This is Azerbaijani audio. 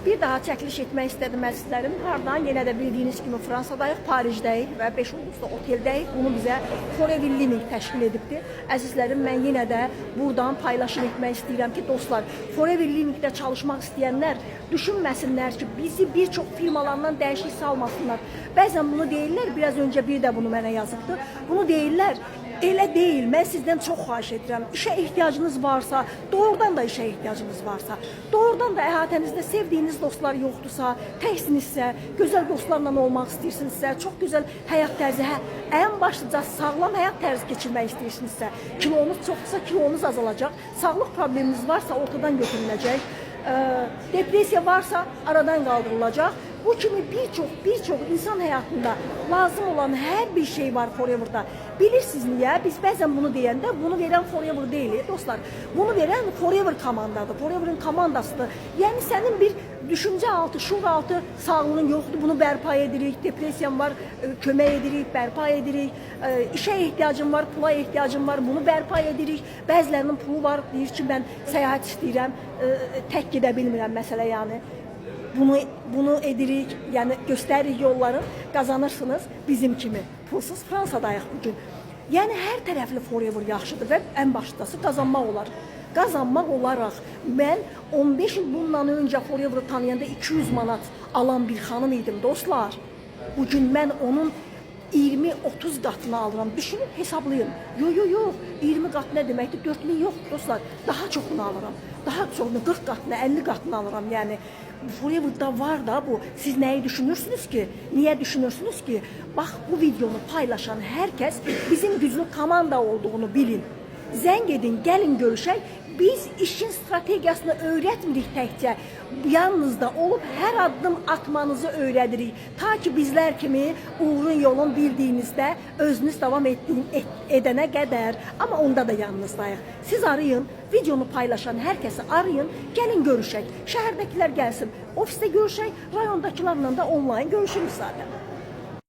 Bir daha çəkiliş etmək istədim, əzizlərim. Hardan? Yenə də bildiyiniz kimi Fransadayıq, Parijdəyik və 5 ulduzlu oteldəyik. Bunu bizə Forever Living təşkil edibdi. Əzizlərim, mən yenə də buradan paylaşım etmək istəyirəm ki, dostlar, Forever Livingdə çalışmaq istəyənlər düşünməsinlər ki, bizi bir çox firmalardan dəyişik salmasınlar. Bəzən bunu deyirlər, biraz öncə bir də bunu mənə yazıbdı. Bunu deyirlər, elə deyil. Mən sizdən çox xahiş edirəm. İşə ehtiyacınız varsa, doğrudan da işə ehtiyacınız varsa, doğrudan da əhatənizdə sevdiyiniz dostlar yoxdursa, təksinizsə, gözəl dostlarla olmaq istəyirsinizsə, çox gözəl həyat tərzi, hə, ən başlıca sağlam həyat tərzi keçirmək istəyirsinizsə, kilonuz çoxdursa kilonuz azalacaq, sağlıq probleminiz varsa ortadan götürüləcək, depressiya varsa aradan qaldırılacaq. Bu kimi bir çox insan həyatında lazım olan hər bir şey var Forever'da. Bilirsiniz niyə? Biz bəzən bunu deyəndə bunu verən Forever deyil, dostlar. Bunu verən Forever komandadır. Forever'ın komandasıdır. Yəni sənin bir düşüncə altı, şuur altı sağlığın yoxdur, bunu bərpa edirik. Depressiyan var, kömək edirik, bərpa edirik. İşə ehtiyacın var, pula ehtiyacın var, bunu bərpa edirik. Bəzilərinin pulu var, deyir ki, mən səyahət istəyirəm, tək gedə bilmirəm məsələ yəni. Bunu edirik, yəni göstəririk yolları, qazanırsınız bizim kimi. Pulsuz Fransadayıq bu gün. Yəni hər tərəfli Forever yaxşıdır və ən başlıcası qazanmaq olar. Qazanmaq olaraq mən 15 il bundan öncə Forever'ı tanıyanda 200 manat alan bir xanım idim, dostlar. Bu gün mən onun 20-30 qatını alıram. Düşünün, hesablayın. Yox, yox, yox. 20 qat nə deməkdir? 4000 yox, dostlar. Daha çoxunu alıram. Daha çoxunu, 40 qatını, 50 qatını alıram. Yəni Forever'da var da bu. Siz nəyi düşünürsünüz ki? Niyə düşünürsünüz ki? Bax, bu videonu paylaşan hər kəs bizim güclü komanda olduğunu bilin. Zəng edin, gəlin görüşək. Biz işin strategiyasını öyrətmirik təkcə. Yanınızda olub hər addım atmanızı öyrədirik. Ta ki bizlər kimi uğurun yolun bildiyinizdə özünüz davam edənə qədər. Amma onda da yanınızdayıq. Siz arayın, videonu paylaşan hər kəsi arayın, gəlin görüşək. Şəhərdəkilər gəlsin, ofisdə görüşək, rayondakılarla da onlayn görüşürük zaten.